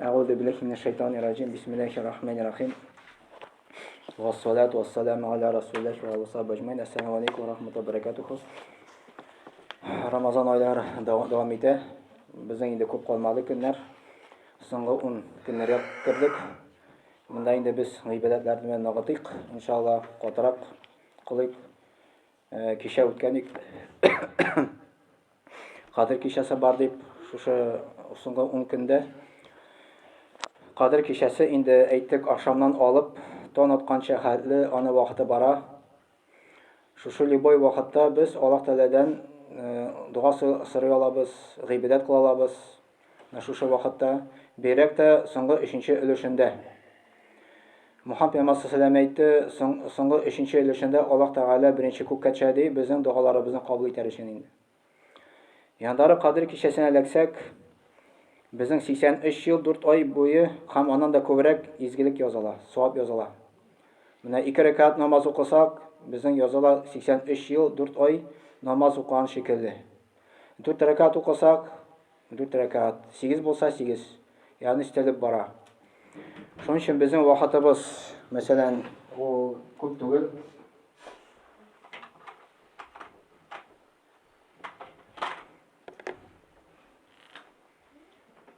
Әгъузу биллахи минәш шайтанир раҗим. Бисмиллахир рахманир рахим. Вассалату вассаламу аля расулиллахи ва алейхи вассахаби әҗмәин. Ассаламу алейкум ва рахматуллахи ва баракатуху. Рамазан айлары дәвам итә. Безнең инде күп калмады көннәр. Соңгы 10 көннәргә кердек. Монда инде без гыйбадәтләрне белән ныгытыйк, иншалла, катырак кылыйк. Э, кичә үткән ик. Кадер кичәсе бар дип, шушы соңгы 10 көндә Кадер кичәсе инде әйттек, ахшамнан алып таң атканча хәтле аны вакыты бара. Шушы любой вакытта без Аллаһ Тәгаләдән э, дога сорый алабыз, гыйбадәт кыла алабыз. Менә шушы вакытта, бигрәк тә соңгы өченче өлешендә. Мухаммад пәйгамбәр саллаллаху әйтте, соңгы өченче өлешендә Аллаһ Тәгалә беренче күккә төшә ди, безнең догаларыбызны кабул итәр өчен инде. Яндары Кадер кичәсенә эләксәк, безнең 83 ел 4 ай буе һәм аннан да күбрәк изгелек языла, савап языла. Менә ике рәкәгать намаз укысак, безнең языла 83 ел 4 ай намаз укыган шикелле. Дүрт рәкәгать укысак, дүрт рәкәгать. Сигез булса, сигез. Ягъни өстәлеп бара. Шуның өчен безнең вакытыбыз, мәсәлән, ул күп түгел.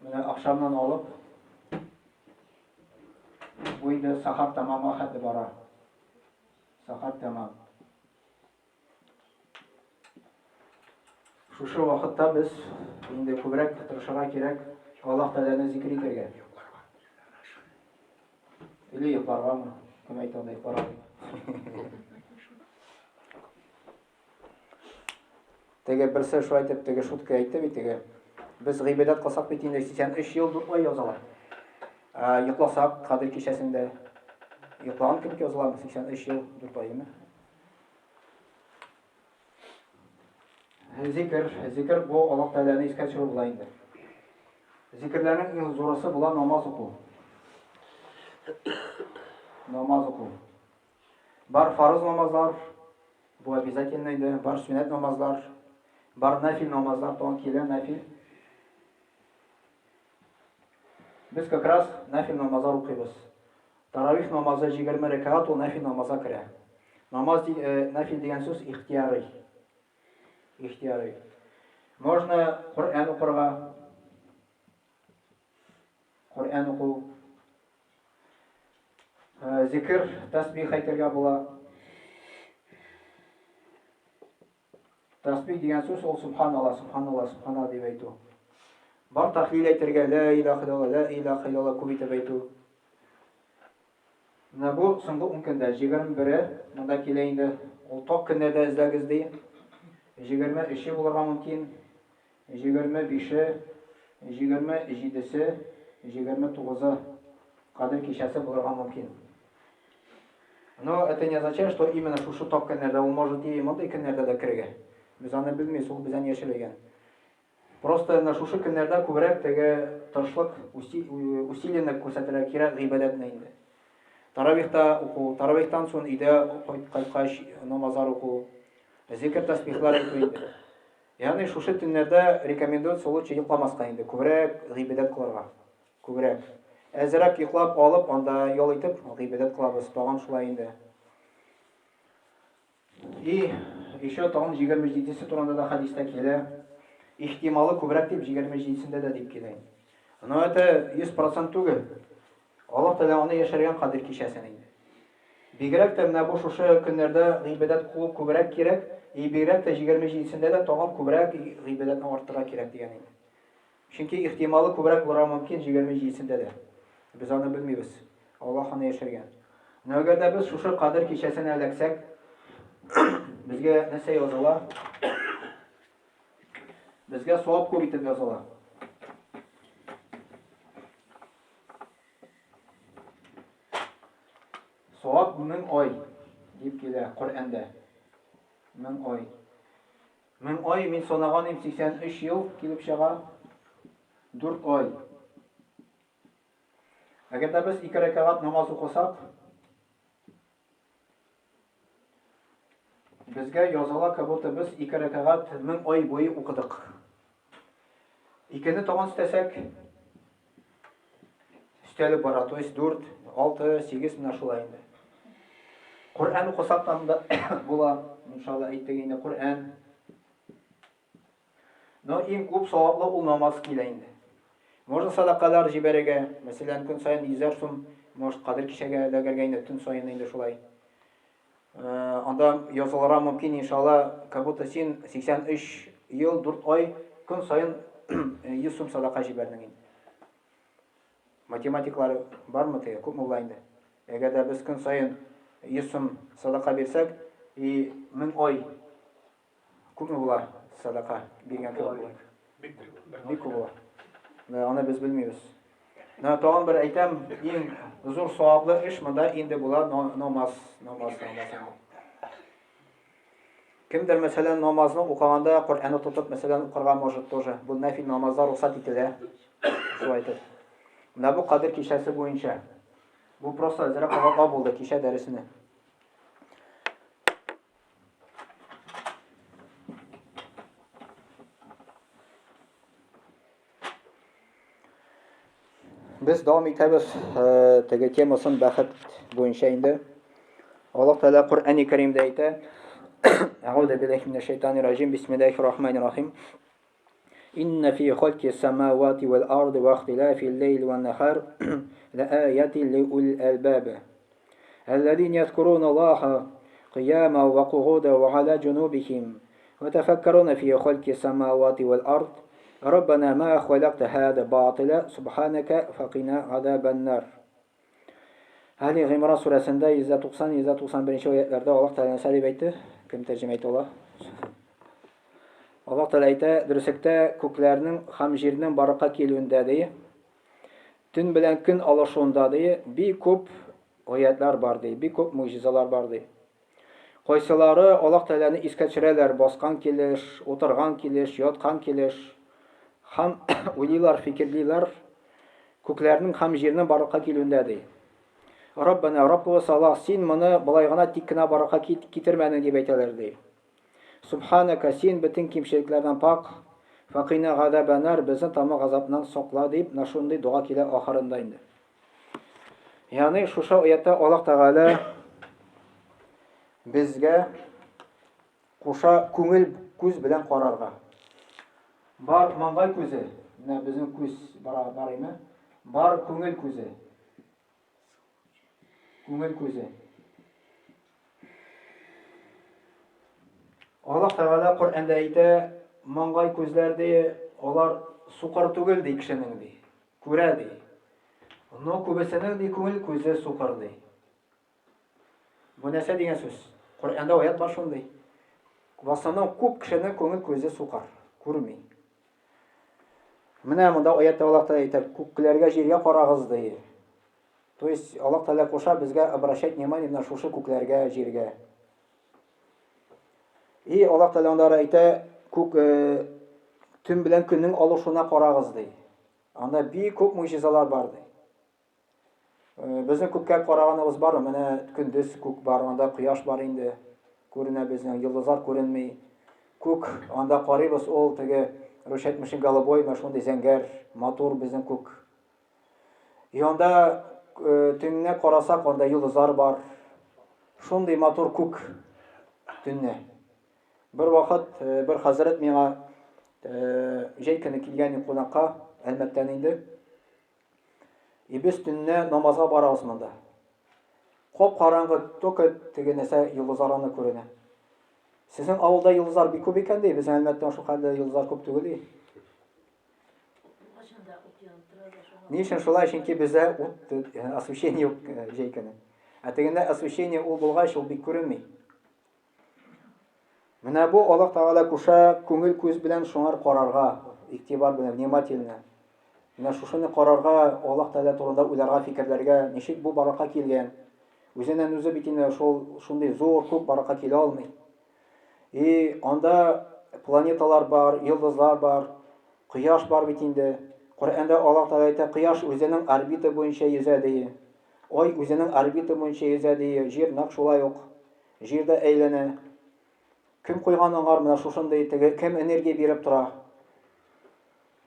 Менә ахшамнан алып, бу инде сахар тәмамга хәтле бара. Сахар тәмам. Шушы вакытта без инде күбрәк тырышырга кирәк Аллаһ Тәгаләне зикр итәргә. Или йокларгамы? Кем әйтә анда йокларга дип? Теге берсе шулай итеп теге шутка әйтте бит теге. Без гыйбадәт кылсак бит инде 83 ел 4 ай языла. Ә йокласак Кадер кичәсендә йоклаган кебек языламы 83 ел 4 аймы? Зикер, зикер бу Аллаһ Тәгаләне искә төшерү була инде. Зикерләрнең иң зурысы була намаз уку. Намаз уку. Бар фарыз намазлар, бу обязательно инде, бар сөннәт намазлар, бар нафил намазлар, тагын килә нафил. Без как раз нафил намазлар укыйбыз. Таравих намазы 20 рәкәгать ул нәфил намазга керә. Намаз э, нәфил дигән сүз ихтиярый. Ихтиярый. Можно Коръән укырга. Коръән уку. Э, зикер, тәсбих әйтергә була. Тәсбих дигән сүз ул субханалла, субханалла, субханалла дип әйтү. Бар тәхлил әйтергә, лә илаһ илlalла, лә илаһ илlalла күп итеп әйтү. Менә бу соңгы 10 көндә 21-е монда килә инде. Ул ток көннәрдә эзләгез ди. 23-е булырга мөмкин. 25-е, 27-се, 29-ы Кадер кичәсе булырга мөмкин. Но это не означает, что именно шушы тап көннәрдә ул может и мондый көннәрдә дә керергә. Без аны белмибез, ул бездән яшерелгән. Просто менә шушы көннәрдә күбрәк теге тырышлык, усилиене күрсәтергә кирәк гыйбадәтне инде. Таравихта уку, таравихтан соң өйдә кайткач намазлар уку, зикр тәсбихлар әйтү инде. Ягъни шушы төннәрдә рекомендуется лучше йокламаска инде, күбрәк гыйбадәт кылырга. Күбрәк. Әзрәк йоклап алып, анда ял итеп, гыйбадәт кылабыз. Тагын шулай инде. И еще тагын 27-се турында да хәдистә килә. Ихтималы күбрәк дип 27-сендә дә дип килә. Но это 100% түгел. Аллаһ Тәгалә аны яшергән Кадер кичәсен инде. Бигрәк тә менә бу шушы көннәрдә гыйбадәт кылу күбрәк кирәк, и бигрәк тә 27-сендә дә тагын күбрәк гыйбадәтне арттырырга кирәк дигән инде. Чөнки ихтималы күбрәк булырга мөмкин 27-сендә дә. Без аны белмибез. Аллаһ аны яшергән. Но әгәр дә без шушы Кадер кичәсенә эләксәк, безгә нәрсә языла? Безгә савап күп итеп языла. Савап мең ай дип килә Коръәндә. Мең ай. Мең ай, мин санаган идем, 83 ел килеп чыга. 4 ай. Әгәр дә без ике рәкәгать намаз укысак, безгә языла, как будто без ике рәкәгать мең ай буе укыдык. Икене тагын өстәсәк, өстәлеп бара, то есть 4, 6, 8 менә шулай инде. Коръән укысак та монда була, иншалла әйттек инде Коръән. Но иң күп саваплы ул намаз килә инде. Можно садакалар җибәрергә, мәсәлән, көн саен 100 сум, может, кадер кичәгә эләгергә инде, төн саен инде шулай. Э, анда язылырга мөмкин, иншалла, как будто син 83 ел, 4 ай көн саен 100 сум садака җибәрдең инде. Математиклар бармы теге, күпме була инде? Әгәр дә без көн саен 100 сум садака бирсәк, и 1000 ай Күпме була садака биргән кебек була? Бик күп. Бик күп була. Менә аны без белмибез. Менә тагын бер әйтәм, иң зур саваплы эш монда инде була намаз, намаз, намаз инде. Кемдер, мәсәлән, намазны укыганда Коръәнне тотып, мәсәлән, укырга может тоже. Бу нәфил намазда рөхсәт ителә. Шулай итеп. Менә бу Кадер кичәсе буенча. Бу просто әзрәк кабатлау булды кичә дәресенә. Без дәвам итәбез э, теге темасын бәхет буенча инде. Аллаһ Тәгалә Коръәни Кәримдә әйтә: Әгъузу биллаһи минәш шайтанир раҗим. Бисмиллаһир рахманир рахим. Инна фи халки самавати вал арди ва ихтилафил лейли ван нахар лааятин ли улил албаб. الذين يذكرون الله قياما وقعودا وعلى جنوبهم وتفكرون في خلق السماوات والأرض ربنا ما خلقت هذا باطلا سبحانك فقنا عذاب النار Али Гыймран сүрәсендә 190-191 аятларда Аллаһ Тәгалә нәрсә дип әйтте? Кем тәрҗемә итә ала? Аллаһ Тәгалә әйтә, дөреслектә күкләрнең һәм җирнең барлыкка килүендә ди, төн белән көн алышуында ди, бик күп аятлар бар ди, бик күп муҗизалар бар ди. Кайсылары Аллаһ Тәгаләне искә төшерәләр, баскан килеш, утырган килеш, яткан килеш. Һәм уйлыйлар, фикерлиләр күкләрнең һәм җирнең барлыкка килүендә ди. Раббана, Раббыбыз Аллаһ, син моны болай гына тик кенә барлыкка китермәдең дип әйтәләр ди. Субханака, син бөтен кимчелекләрдән пак, факина газабанар, безне тамак газабыннан сакла дип, менә шундый дога килә ахырында инде. Ягъни шушы аятта Аллаһ Тәгалә безгә куша күңел күз белән карарга. Бар маңгай күзе, менә безнең күз бар, бар име? Бар күңел күзе. Күңел күзе. Аллаһ Тәгалә Коръәндә әйтә, маңгай күзләр ди, алар сукыр түгел ди кешенең ди. Күрә ди. Но күбесенең ди күңел күзе сукыр ди. Бу нәрсә дигән сүз? Коръәндә аят бар шундый. В основном күп кешенең күңел күзе сукыр, күрми. Менә монда аятта Аллаһ Тәгалә әйтә, күкләргә, җиргә карагыз ди. То есть Аллаһ Тәгалә куша безгә обращать внимание на шушы күкләргә, җиргә. И Аллаһ Тәгалә анда әйтә, күк э, төн белән көннең алышуына карагыз ди. Анда бик күп муҗизалар бар ди. Э, безнең күккә караганыбыз бар, менә көндез күк бар, анда кояш бар инде. Күренә безнең, йолдызлар күренми. Күк, анда карыйбыз, ул теге русча әйтмешли голубой, менә шундый зәңгәр, матур безнең күк. И анда э, төнне карасак, анда йолдызлар бар. Шундый матур күк төнне. Бер вакыт э, бер хәзрәт миңа э, җәй көне килгән кунакка, Әлмәттән инде. И без төнне намазга барабыз монда. Кап-караңгы, только теге нәрсә йолдызлар аны күренә. Сезнең авылда йолдызлар бик күп икән ди, безнең Әлмәттә шул хәтле йолдызлар күп түгел ди. Ни өчен шулай? Чөнки бездә ут э, освещение юк э, җәй көне. Ә тегендә освещение ул булгач, ул бик күренми. Менә бу Аллаһ Тәгалә куша күңел күз белән шуңар карарга, игътибар белән, внимательно. Менә шушыны карарга, Аллаһ Тәгалә турында уйларга, фикерләргә, ничек бу баракка килгән. Үзеннән үзе бит инде шул шундый зур күк баракка килә алмый. И анда планеталар бар, йолдызлар бар, кояш бар бит инде. Коръәндә Аллаһ Тәгалә әйтә, кояш үзенең орбита буенча йөзә ди. Ай үзенең орбита буенча йөзә ди, җир нәкъ шулай ук. Җир дә әйләнә. Кем куйган аңар менә шушындый теге, кем энергия биреп тора?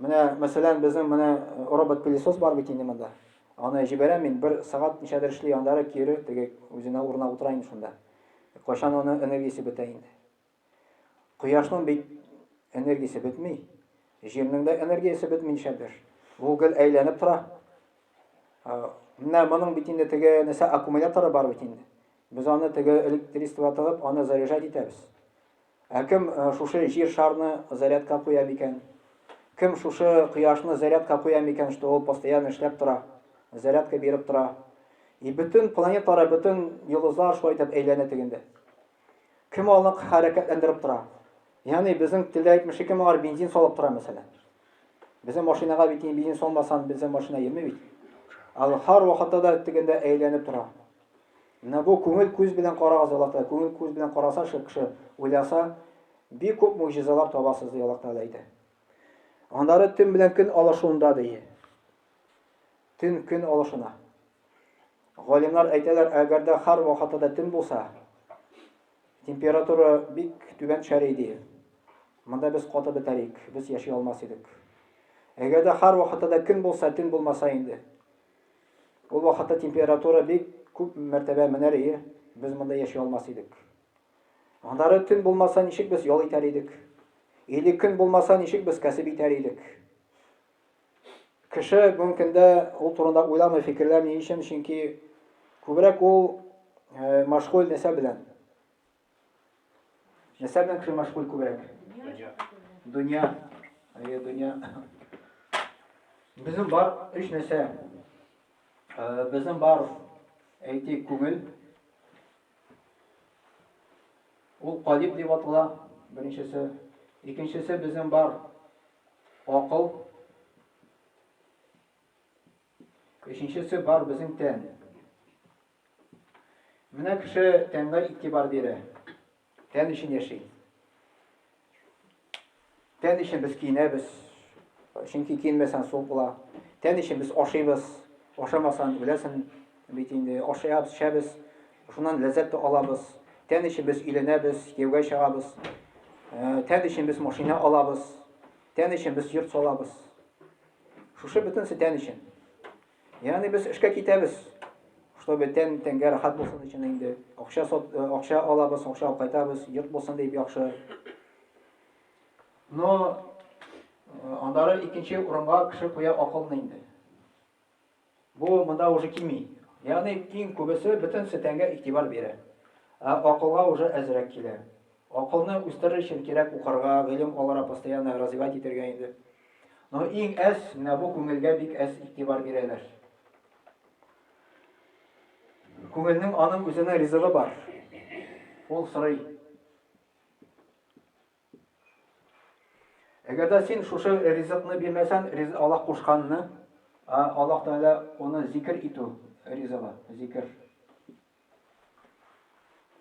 Менә, мәсәлән, безнең менә робот-пылесос бар бит инде монда. Аны җибәрәм мин, бер сәгать ничәдер эшли, аннары кире теге үзенә урынына утыра инде шунда. Кайчан аны энергиясе бетә инде. Кояшның бит энергиясе бетми. Җирнең дә энергиясе бетми ничәдер. Ул гел әйләнеп тора. Менә моның бит инде теге нәрсә аккумуляторы бар бит инде. Без аны теге электричество тыгып, аны заряжать итәбез. Ә кем шушы җир шарны зарядка куя микән? Кем шушы кояшны зарядка куя микән, что ул постоянно эшләп тора, зарядка биреп тора. И бөтен планеталар, бөтен йолдызлар шулай итеп әйләнә тегендә. Кем аны хәрәкәтләндереп тора? Ягъни безнең телдә әйтмешли, кем аңар бензин салып тора, мәсәлән. Безнең машинага бит бензин салмасан, безнең машина йөрми бит. Ал һәр вакытта да тегендә әйләнеп тора. Менә бу күңел күз белән карагыз Аллаһ Тәгалә. Күңел күз белән караса, шул кеше уйласа, бик күп могҗизалар табасыз, ди Аллаһ Тәгалә әйтә. Аннары төн белән көн алышуында ди. Төн көн алышына. Галимнәр әйтәләр, әгәр дә һәр вакытта да төн булса, температура бик түбән төшәр иде. Монда без каты бетәр идек, без яши алмас идек. Әгәр дә һәр вакытта да көн булса, төн булмаса инде. Ул вакытта температура бик күп мәртәбә менәр иде, без монда яши алмас идек. Аннары төн булмаса, ничек без ял итәр идек? Или көн булмаса, ничек без кәсеп итәр идек? Кеше бүгенге көндә ул турында уйламый, фикерләми. Ни өчен? Чөнки күбрәк ул э, мәшгуль нәрсә белән? Нәрсә белән кеше мәшгуль күбрәк? Дөнья. Дөнья. Әйе, дөнья. Безнең бар өч нәрсә. Э, безнең бар, әйтик, күңел. Ул калиб дип атала, беренчесе. Икенчесе безнең бар Акыл. Өченчесе бар безнең тән. Менә кеше тәнгә игътибар бирә. Тән өчен яши. Тән өчен без киенәбез. Чөнки киенмәсәң суык була. Тән өчен без ашыйбыз. Ашамасаң үләсең бит инде. Ашыябыз, эчәбез. Шуннан ләззәт тә алабыз. Тән өчен без өйләнәбез, кияүгә чыгабыз. Э, тән өчен без машина алабыз. Тән өчен без йорт салабыз. Шушы бөтенесе тән өчен. Ягъни без эшкә китәбез, чтобы тән тәнгә рәхәт булсын өчен инде. Акча сат, э, акча алабыз, акча алып кайтабыз, йорт булсын дип яхшы. Но э, аннары икенче урынга кеше куя акылны инде. Бу монда уже кими. Ягъни иң күбесе бөтенесе тәнгә игътибар бирә. Ә акылга уже әзрәк килә. Акылны үстерер өчен кирәк укырга, гыйлем алырга, постоянно развивать итәргә инде. Но иң әз, менә бу күңелгә бик әз игътибар бирәләр. Күңелнең аның үзенең ризыгы бар. Ул сорый. Әгәр дә син шушы ризыкны бирмәсән, риз Аллаһ кушканны, Аллаһ Тәгалә оны зикер итү ризыгы, зикер.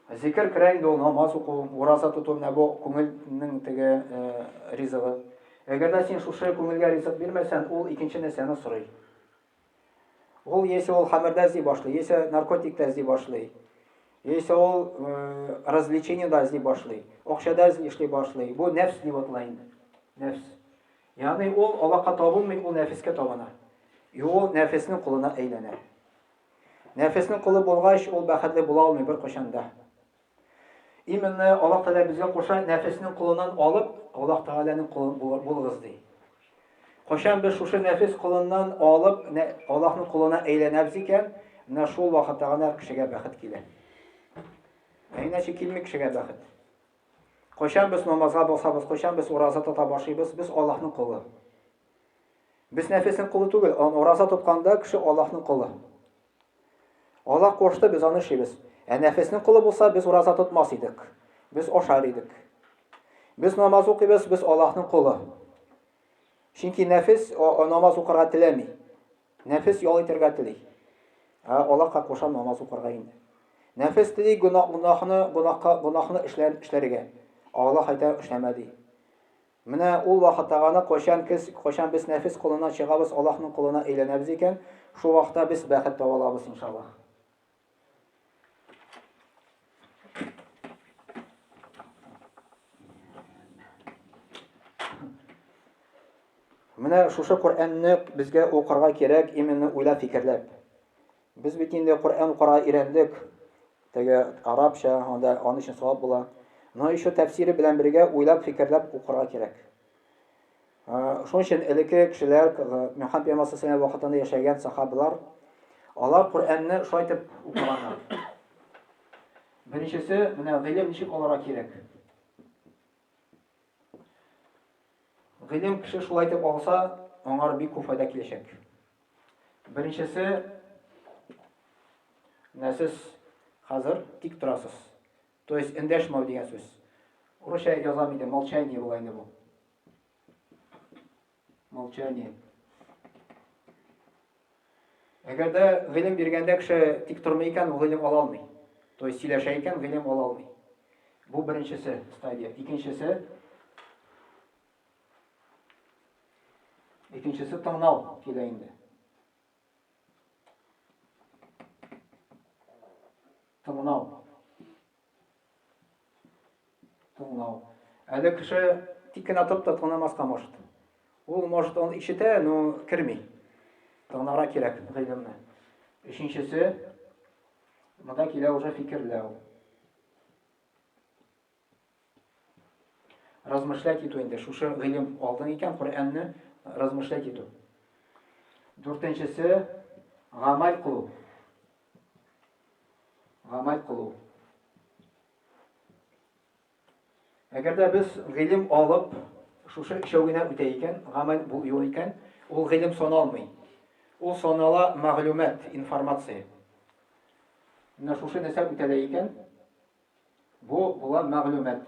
Зикер керә инде ул намаз уку, ураза тоту, менә бу күңелнең теге э, ризыгы. Әгәр дә син шушы күңелгә ризык бирмәсән, ул икенче нәрсәне сорый. Ул яисә ул хәмердә эзли башлый, яисә наркотикта эзли башлый, яисә ул э, развлечениедә эзли башлый, акчада эзли эшли башлый. Бу нәфс дип атала инде. Нәфс. Ягъни ул Аллаһка табынмый, ул нәфескә табына. И ул нәфеснең колына әйләнә. Нәфеснең колы булгач, ул бәхетле була алмый беркайчан да. Именно Аллаһ Тәгалә безгә куша, нәфеснең колыннан алып, Аллаһ Тәгаләнең колы булыгыз ди. Кайчан без шушы нәфес колыннан алып, Аллаһның колына әйләнәбез икән, менә шул вакытта гына кешегә бәхет килә. Ә иначе килми кешегә бәхет. Кайчан без намазга басабыз, кайчан без ураза тота башлыйбыз, без Аллаһның колы. Без нәфеснең колы түгел, ураза тотканда кеше Аллаһның колы. Аллаһ кушты, без аны эшлибез. Ә нәфеснең колы булса, без ураза тотмас идек. Без ашар идек. Без намаз укыйбыз, без Аллаһның колы. Чөнки нәфес намаз укырга теләми. Нәфес ял итәргә тели. Ә Аллаһка куша намаз укырга инде. Нәфес тели гөнаһ, гөнаһны, гөнаһка, гөнаһны эшләр, эшләргә. Аллаһ әйтә, эшләмә ди. Менә ул вакытта гына кайчан кез, кайчан без нәфес колыннан чыгабыз, Аллаһның колына әйләнәбез икән, шул вакытта без бәхет таба алабыз, иншаллаһ. Менә шушы Коръәнне безгә укырга кирәк, именно уйлап фикерләп. Без бит инде Коръән укырга өйрәндек. Теге арабча, анда аның өчен савап була. Но еще тәфсире белән бергә уйлап фикерләп укырга кирәк. Шуның өчен элекке кешеләр, Мөхәммәд пәйгамбәр саллаллаху вакытында яшәгән сахабалар, алар Коръәнне шулай итеп укыганнар. Беренчесе, менә гыйлем ничек алырга кирәк. Гыйлем кеше шулай итеп алса, аңар бик күп файда киләчәк. Беренчесе, менә сез хәзер тик торасыз. То есть эндәшмәү дигән сүз. Урысча язам инде, молчание була инде бу. Молчание. Әгәр дә гыйлем биргәндә кеше тик тормый икән, ул гыйлем ала алмый. То есть сөйләшә икән, гыйлем ала алмый. Бу беренчесе стадия. Икенчесе Икенчесе тыңлау килә инде. Тыңлау. Тыңлау. Әле кеше тик кенә торып та тыңламаска может. Ул может он ишетә, но керми. Тыңларга кирәк гыйлемне. Өченчесе, монда килә уже фикерләү. Размышлять итү инде. Шушы гыйлем алдың икән, Коръәнне размышлять итү. Дүртенчесе, гамәл кылу. Гамәл кылу. Әгәр дә без гыйлем алып, шушы өчәү генә үтә икән, гамәл бул юк икән, ул гыйлем саналмый. Ул санала мәгълүмат, информация. Менә шушы нәрсә үтәлә икән, бу була мәгълүмат.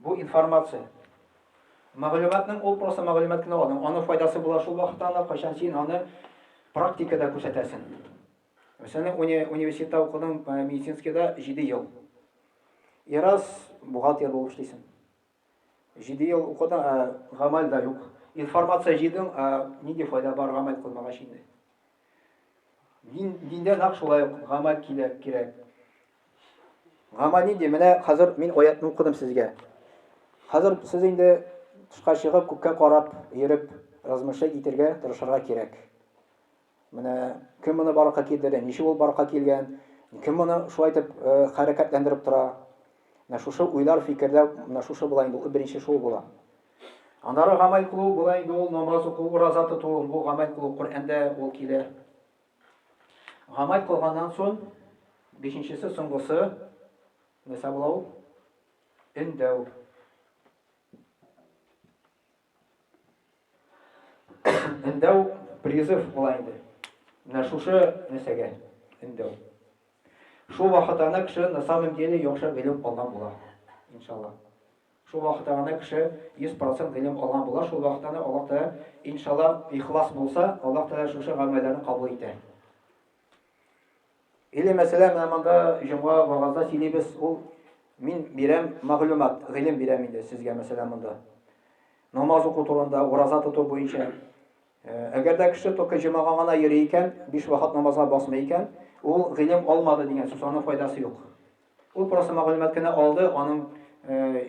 Бу информация. Мәгълүматның ул просто мәгълүмат кенә алдың. Аның файдасы була шул вакытта гына, кайчан син аны практикада күрсәтәсең. Мәсәлән, уни университетта укыдың, э, медицинскийда 7 ел. И раз бухгалтер булып эшлисең. 7 ел укыдың, ә гамәл дә юк. Информация җыйдың, ә нинди файда бар гамәл кылмагач инде? Дин, диндә нәкъ шулай ук гамәл килә кирәк. Гамәл нинди? Менә хәзер мин аятны укыдым сезгә. Хәзер сез инде тышка чыгып, күккә карап, йөреп, размышлять итәргә тырышырга кирәк. Менә кем моны барлыкка китерде, ничек ул барлыкка килгән, кем моны шулай итеп э, хәрәкәтләндереп тора. Менә шушы уйлар, фикерләр, менә шушы була инде, ул беренче шул була. Аннары гамәл кылу була инде ул намаз уку, ураза тоту, бу гамәл кылу Коръәндә ул килә. Гамәл кылганнан соң, бишенчесе, соңгысы, нәрсә була ул? Өндәү. Өндәү призыв була инде. Менә шушы нәрсәгә өндәү. Шул вакытта гына кеше на самом деле яхшы гыйлем алган була. Иншалла. Шул вакытта гына кеше 100% гыйлем алган була, шул вакытта гына Аллаһ Тәгалә, иншалла, ихлас булса, Аллаһ Тәгалә шушы гамәлләрне кабул итә. Или, мәсәлән, менә монда җомга вагазда сөйлибез, ул мин бирәм мәгълүмат, гыйлем бирәм инде сезгә, мәсәлән, монда. Намаз уку турында, ураза тоту буенча. Э, әгәр дә кеше только җомага гына йөри икән, биш вакыт намазга басмый икән, ул гыйлем алмады дигән сүз, аның файдасы юк. Ул просто мәгълүмат кенә алды, аның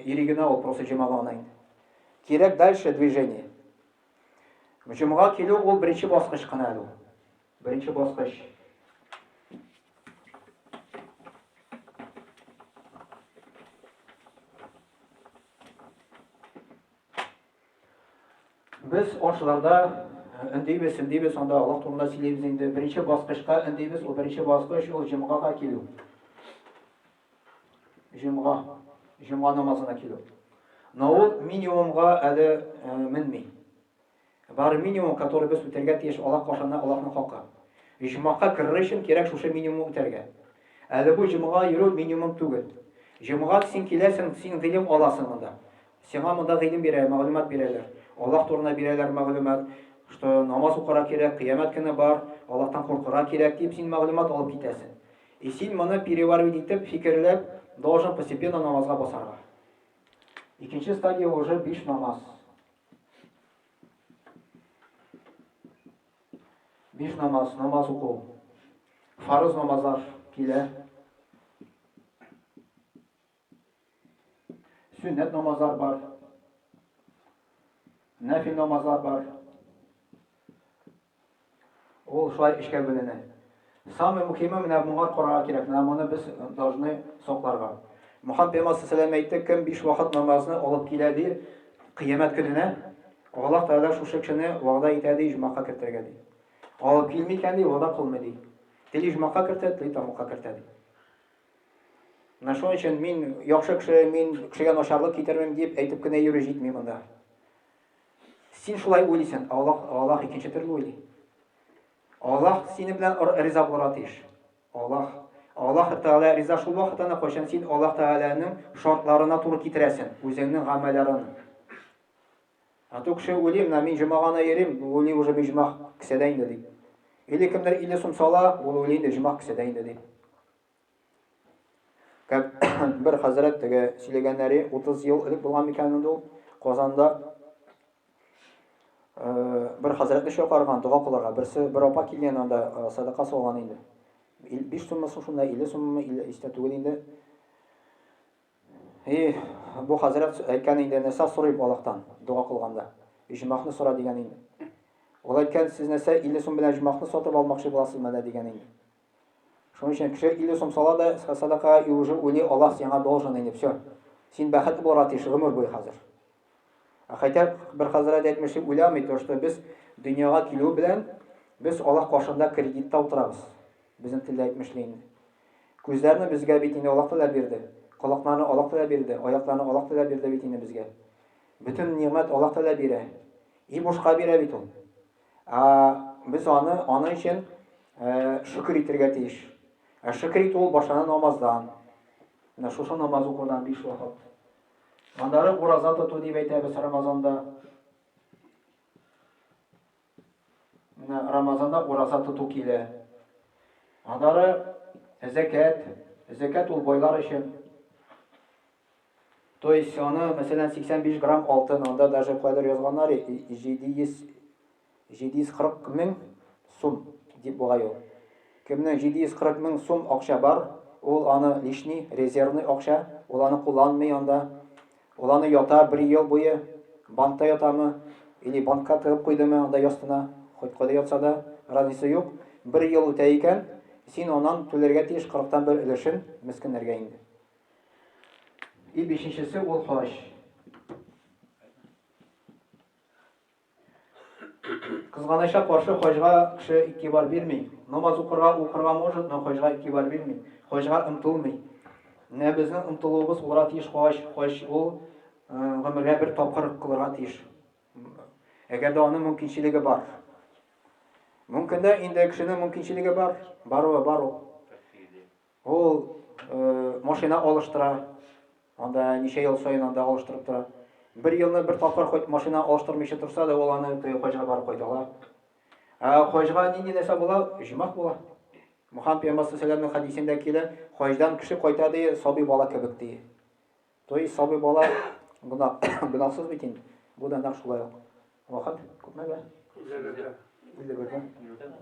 йөри генә ул просто җомага гына инде. Кирәк дальше движение. Җомага килү ул беренче баскыч кына әле ул. Беренче баскыч. Без ашларда өндибез, өндибез, анда Аллаһ турында сөйлибез инде. Беренче баскычка өндибез, ул беренче баскыч ул җомгага килү. Җомга, җомга намазына килү. Но ул минимумга әле э, менми. Бар минимум, который без үтәргә тиеш Аллаһ каршында Аллаһның хакы. Җомгага керер өчен кирәк шушы минимум үтәргә. Әле бу җомга йөрү минимум түгел. Җомга син киләсең, син гыйлем аласың монда. Сиңа монда гыйлем бирә, мәгълүмат бирәләр. Аллаһ турында бирәләр мәгълүмат, что намаз укырга кирәк, кыямәт көне бар, Аллаһтан куркырга кирәк дип син мәгълүмат алып китәсең. И син моны переваривать итеп, фикерләп, должен постепенно намазга басарга. Икенче стадия уже биш намаз. Биш намаз, намаз уку. Фарыз намазлар килә. Сөннәт намазлар бар. Нәфил намазлар бар. Ул шулай эшкә бүленә. Самый мөхиме менә моңа карарга кирәк. Менә моны без должны сакларга. Мөхәммәд пәйгамбәр саллаллаху әйтте, кем биш вакыт намазны алып килә ди, кыямәт көненә Аллаһ Тәгалә шушы кешене вәгъдә итә ди, җомака кертергә ди. Алып килми икән ди, вәгъдә кылмый ди. Тели җомака кертә, тели тамакка кертә ди. Менә шуның өчен мин яхшы кеше, мин кешегә начарлык китермим дип әйтеп кенә йөрү җитми монда. Син шулай уйлыйсың, Аллаһ, Аллаһ икенче төрле уйлый. Аллаһ сине белән риза булырга тиеш. Аллаһ. Аллаһ Тәгалә риза шул вакытта гына, кайчан син Аллаһ Тәгаләнең шартларына туры китерәсең, үзеңнең гамәлләрен. А то кеше уйлый, менә мин җомага гына йөрим, уйлый уже мин җомах кесәдә инде дип. Или кемдер 50 сум сала, ул уйлый инде җомах кесәдә инде дип. Как бер хәзрәт теге сөйләгәннәре 30 ел элек булган микән инде ул Казанда э, бер хәзрәтне чакырган дога кылырга. Берсе бер апа килгән анда э, садака салган инде. 5 суммы шунда 50 суммы истә түгел инде. И бу хәзрәт әйткән инде, нәрсә сорыйм Аллаһтан дога кылганда? Җомахны сора дигән инде. Ул әйткән, сез нәрсә 50 сум белән җомахны сатып алмакчы буласызмы әллә дигән инде. Шуның өчен кеше 50 сум сала да садака и уже уйлый, Аллаһ сиңа должен инде, все. Син бәхетле булырга тиеш гомер буе хәзер. Ә хотя бер хәзрәт әйтмешли уйламый, то что без дөньяга килү белән без Аллаһ каршында кредитта утырабыз. Безнең телдә әйтмешли инде. Күзләрне безгә бит инде Аллаһ Тәгалә бирде. Колакларны Аллаһ Тәгалә бирде, аякларны Аллаһ Тәгалә бирде бит инде безгә. Бөтен нигъмәт Аллаһ Тәгалә бирә. И бушка бирә бит ул. Ә без аны аның өчен э, шөкер итәргә тиеш. Ә шөкер итү ул башлана намаздан. Менә шушы намаз укудан биш вакыт. Аннары ураза тоту дип әйтәбез Рамазанда. Менә Рамазанда ураза тоту килә. Аннары зәкәт. Зәкәт ул байлар өчен. То есть аны, мәсәлән, 85 грамм алтын, анда даже кайдыр язганнар 700 740 мең сум дип бугай ул. Кемнең 740 мең сум акча бар, ул аны лишний, резервный акча, ул аны кулланмый анда. Ул аны ята бер ел буе, банкта ятамы, или банкка тыгып куйдымы анда ястына, хоть кайда ятса да, разница юк. Бер ел үтә икән, син аннан түләргә тиеш 40-тан бер өлешен мескеннәргә инде. И бишенчесе ул хаҗ. Кызганычка каршы хаҗга кеше игътибар бирми. Намаз укырга укырга может, но хаҗга игътибар бирми. Хаҗга омтылмый. Менә безнең омтылуыбыз булырга тиеш хаҗ. Хаҗ ул э, гомергә бер тапкыр кылырга тиеш. Әгәр дә аның мөмкинчелеге бар. Мөмкин дә инде кешенең мөмкинчелеге бар, баруы бар ул. Ул машина алыштыра. Анда ничә ел саен анда алыштырып тора. Бер елны бер тапкыр хоть машина алыштырмыйча торса да, ул аны хаҗга барып кайта ала. Ә хаҗга нинди нәрсә була? Җомах була. Мөхәммәд пәйгамбәр саллаллаху хәдисендә килә, хаҗдан кеше кайта ди, сабый бала кебек ди. То есть сабый бала гөнаһ, гөнаһсыз бит инде. Бу да нәкъ шулай ук. Вакыт күпме әле? 51-дә. 51-дә.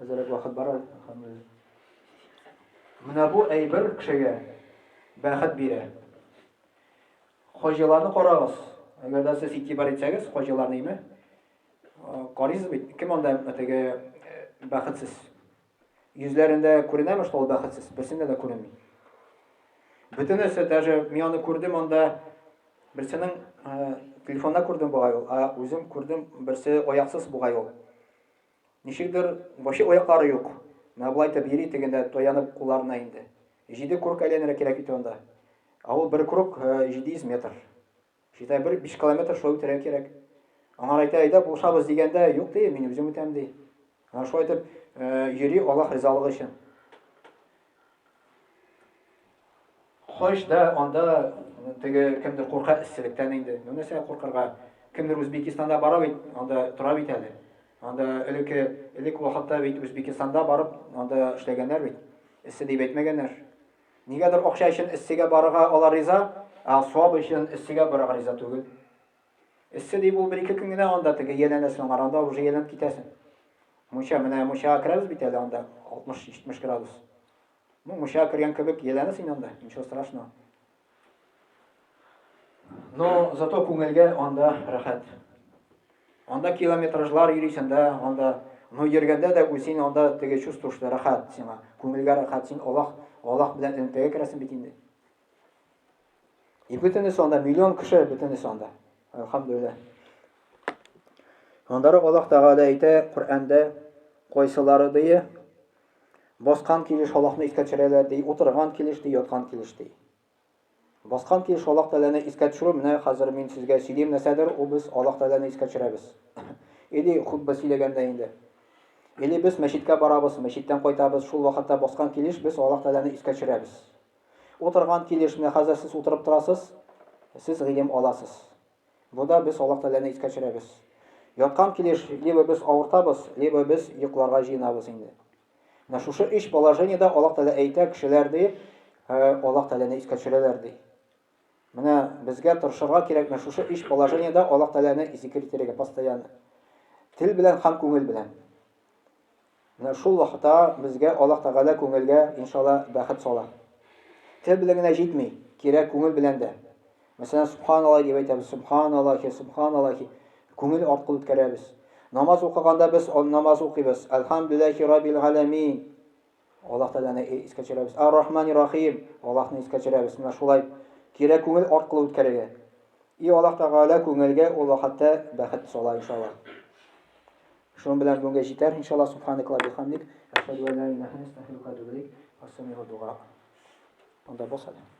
Әзерәк вакыт бар әле. Әлхәмдүлилләһ. Менә бу әйбер кешегә бәхет бирә. Хаҗиларны карагыз. Әгәр дә сез игътибар итсәгез, хаҗиларны име? Карыйсыз бит, кем анда теге бәхетсез? Йөзләрендә күренәме, что ул бәхетсез? Берсендә дә күренми. Бөтенесе, даже мин аны күрдем анда, берсенең э, телефонда күрдем бугай ул, ә үзем күрдем, берсе аяксыз бугай ул. Ничектер, вообще аяклары юк. Менә болай итеп йөри тегендә, таянып кулларына инде. Җиде круг әйләнергә кирәк бит анда. Ә ул бер круг 700 э, метр. Считай, бер 5 километр шулай үтәргә кирәк. Аңар әйтә, әйдә булышабыз дигәндә, юк ди, мин үзем үтәм ди. Ана шулай итеп э, йөри Аллаһ ризалыгы өчен. Хаҗ да анда теге кемдер курка эсселектән инде. Ну нәрсә куркырга? Кемдер Үзбекистанда бара бит, анда тора бит әле. Анда элекке элек вакытта бит Үзбекистанда барып, анда эшләгәннәр бит. Эссе дип әйтмәгәннәр. Нигәдер акча өчен эссегә барырга алар риза, ә савап өчен эссегә барырга риза түгел. Эссе дип ул бер-ике көн генә анда теге ияләнәсең, аңар анда уже ияләнеп китәсең. Мунча, менә мунчага керәбез бит әле анда 60-70 градус. Ну, мунчага кергән кебек ияләнәсең анда, ничего страшного. Но зато күңелгә анда рәхәт. Анда километражлар йөрисең дә, анда, но йөргәндә дә син анда теге чувство, что рәхәт сиңа, күңелгә рәхәт, син Аллаһ, Аллаһ белән элемтәгә керәсең бит инде. И бөтенесе анда, миллион кеше бөтенесе анда. Әлхәмдүлилләһ. Аннары Аллаһ Тәгалә әйтә Коръәндә, кайсылары ди, баскан килеш Аллаһны искә төшерәләр ди, утырган килеш ди, яткан килеш ди. Баскан килеш Аллаһ Тәгаләне искә төшерү, менә хәзер мин сезгә сөйлим нәрсәдер, ул без Аллаһ Тәгаләне искә төшерәбез. Или хутба сөйләгәндә инде. Или без мәчеткә барабыз, мәчеттән кайтабыз, шул вакытта баскан килеш без Аллаһ Тәгаләне искә төшерәбез. Утырган килеш, менә хәзер сез утырып торасыз, сез гыйлем аласыз. Бу да без Аллаһ Тәгаләне искә төшерәбез. Яткан килеш, либо без авыртабыз, либо без йокларга җыенабыз инде. Менә шушы өч положениедә Аллаһ Тәгалә әйтә, кешеләр ди, Аллаһ Тәгаләне искә төшерәләр ди. Менә безгә тырышырга кирәк, менә шушы өч положениедә Аллаһ Тәгаләне зикер итәргә постоянно. Тел белән һәм күңел белән. Менә шул вакытта безгә Аллаһ Тәгалә күңелгә, иншалла, бәхет сала. Тел белән генә җитми, кирәк күңел белән дә. Мәсәлән, субханаллаһ дип әйтәбез, субханаллахи, субханаллахи. Күңел аркылы үткәрәбез. Намаз укыганда без намаз укыйбыз. Әлхәмдүлилләһи раббил галәмин. Аллаһ Тәгаләне искә төшерәбез. Ар-Рахмани Рахим. Аллаһны искә төшерәбез. Менә шулай кирәк күңел аркылы үткәрергә. И Аллаһ Тәгалә күңелгә ул вакытта бәхет сала иншаллаһ. Шуның белән бүгенгә җитәр иншаллаһ. Субханакаллаһ бихамдик. Әшһәдү ан ла илаһа илля анта, астагфирука ва атубу илейк. Астамигу дуа. Анда бас әле.